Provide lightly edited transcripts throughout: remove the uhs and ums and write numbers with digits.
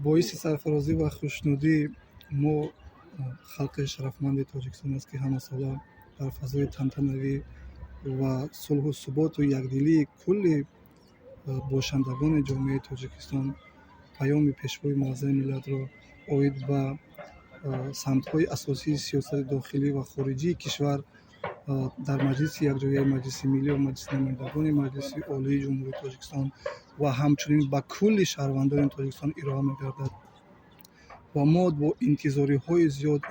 Боиси сарфарозӣ ва хушнудии мо, халқи шарафманди Тоҷикистон аст, ки ҳамасола дар фазои тантанавӣ ва сулҳу суботу якдилии кулли бошандагони ҷомеаи Тоҷикистон паёми Пешвои Муаззами миллатро оид ба самтҳои асосии сиёсати дохилӣ ва хориҷии кишвар дар маҷлиси якҷояи Маҷлиси Миллӣ ва Маҷлиси Намояндагони Маҷлиси Олии Ҷумҳурии Тоҷикистон ва ҳамчунин ба кулли шаҳрвандони Тоҷикистон ироа мегардад. Ва мо бо интизориҳои зиёд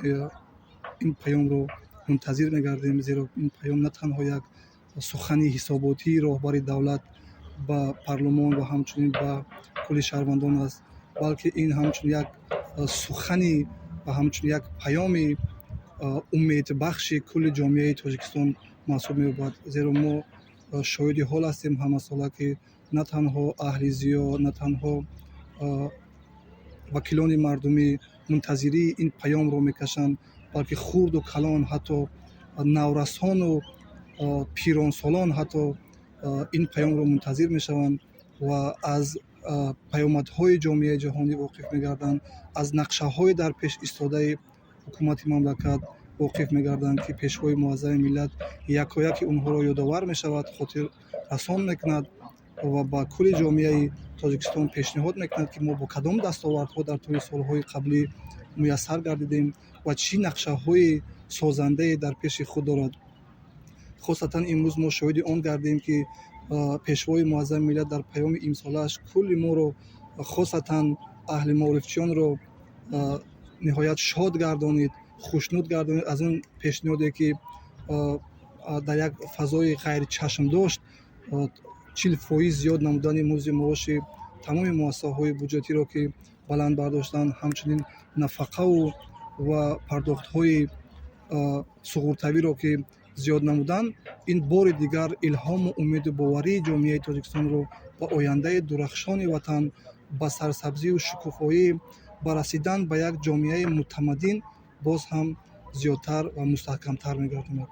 ин паёмро мунтазир мегардем, зеро ин паём на танҳо як сухани ҳисоботии роҳбари давлат ба парлумон ва ҳамчунин ба кулли шаҳрвандон аст, балки ин ҳамчун як сухани ва ҳамчун як паёми умедбахши кулли ҷомеаи Тоҷикистон маҳсуб меёбад. Зеро мо шоҳиди ҳол ҳастем ҳамасола, ки на танҳо аҳли зиё, на танҳо вакилони мардумӣ мунтазирии ин паёмро мекашанд, балки хурду калон, ҳатто наврасону пиронсолон ҳатто ин паёмро мунтазир мешаванд ва аз паёмадҳои ҷомеаи ҷаҳонӣ воқиф мегарданд, аз нақшаҳои дар пеш истодаи ҳукумати мамлакат воқиф мегарданд, ки Пешвои Муаззами миллат якояки онҳоро ёдовар мешавад, хотиррасон мекунад ва ба кулли ҷомеаи Тоҷикистон пешниҳод мекунад, ки мо бо кадом дастовардҳо дар тӯли солҳои қаблӣ муяссар гардидем ва чӣ нақшаҳои созандае дар пеши худ дорад. Хосатан имрӯз мо шоҳиди он гардем, ки Пешвои Муаззами миллат дар паёми имсолааш кулли моро, хосатан аҳли маорифчиёнро, ниҳоят шод гардонид, хушнуд гардонид аз он пешниҳоде, ки дар як фазои ғайричашмдошт 40% зиёд намудани музди маоши тамоми муассисаҳои буҷетиро ки баланд бардоштанд, ҳамчунин нафақаву ва пардохтҳои суғуртавиро ки зиёд намуданд, ин бори дигар илҳому умеду боварии ҷомеаи Тоҷикистонро ба ояндаи дурахшони ватан, ба сарсабзию шукуфоӣ, ба расидан ба як ҷомеаи мутамаддин боз ҳам зиёдтар ва мустаҳкамтар мегардонад.